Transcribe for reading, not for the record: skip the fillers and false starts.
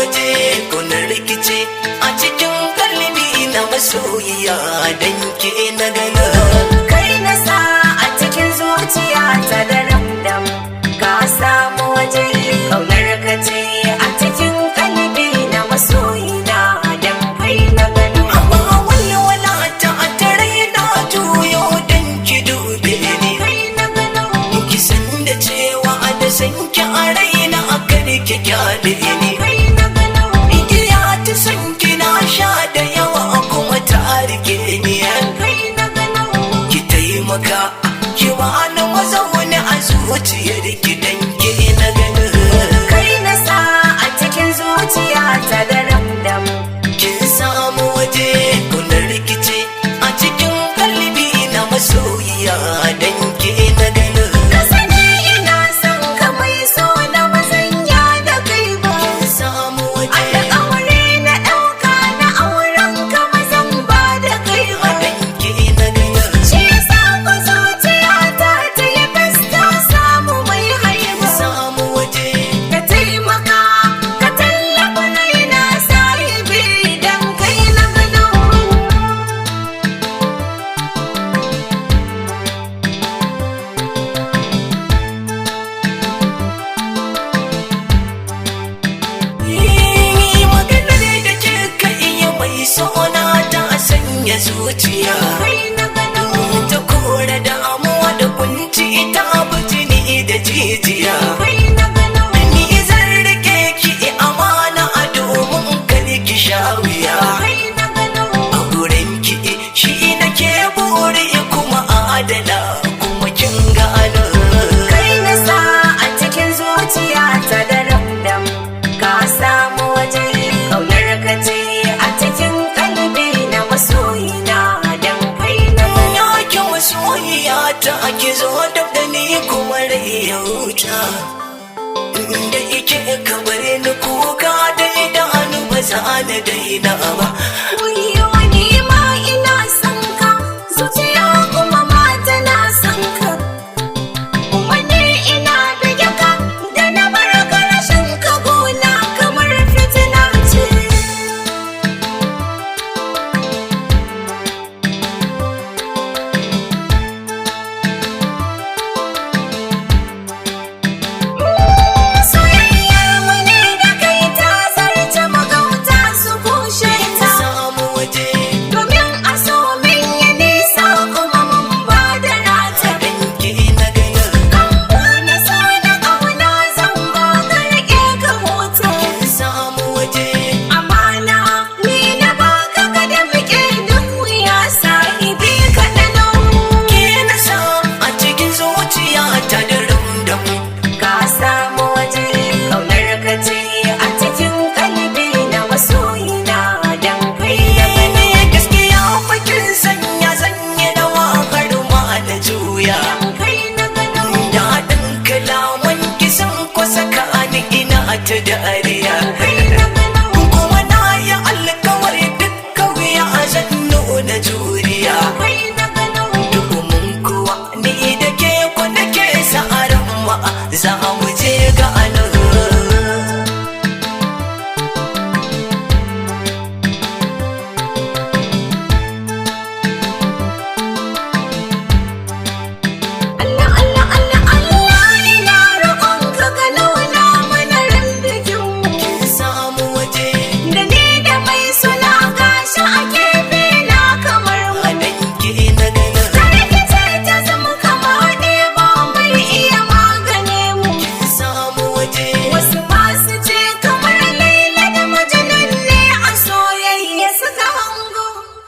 Waje kuna rikice a cikin kalbi na masoyiya, dan ke na gano. Kai na sa a cikin zuciya ta da ramdam, ka samu waje. Kaunar ka ce a cikin kalbi na masoyina, dan kai na gano. Amma walwala ta a tare na juyo dan ki dube ni. Kai na gano. Ki san da cewa da san ki a raina, kar ki kyale ni. Kai na gano. Igiya ta san ki na sha da yawa, kuma ta rike ni. Kai na gano. Ki taimaka ki bani mazauni a zuciyar ki, dan ki na gani. Kai na sa a cikin zuciya ta da ramdam. Kin samu waje kuna rikice a cikin kalbi na masoyiya, dan ki na gani. Ka sani ina son ka mai so na, mazanya da kai ba. Kin samu waje. Alƙawari na ɗauka na auren ka, mazan ba da kai ba. Dan ki na gani. Shi yasa ku zuciya ta ta yi fes, ta samu mai haihuwa. Samu waje. Ka taimaka ka tallafa raina sahibi, dan kai na gano. Yi maganar da kika iya mai sona ta sanya zuciya. Kai na gano. Ta kore damuwa da kunci, ita abu jini da jijiya. Kai na gano. Ni zan rike ki amana a domin kar ki sha wuya. Kai na gano. A gurin ki shi nake buri kuma adala, kuma kin gano. Kai na sa a cikin zuciya ta da ramdam, ka samu waje. Kaunar ka ce a cikin kalbi na masoyina, dan kai na gano. Ya ki masoyiya ta, ki zo da ni kuma rai ya huta. Da ike.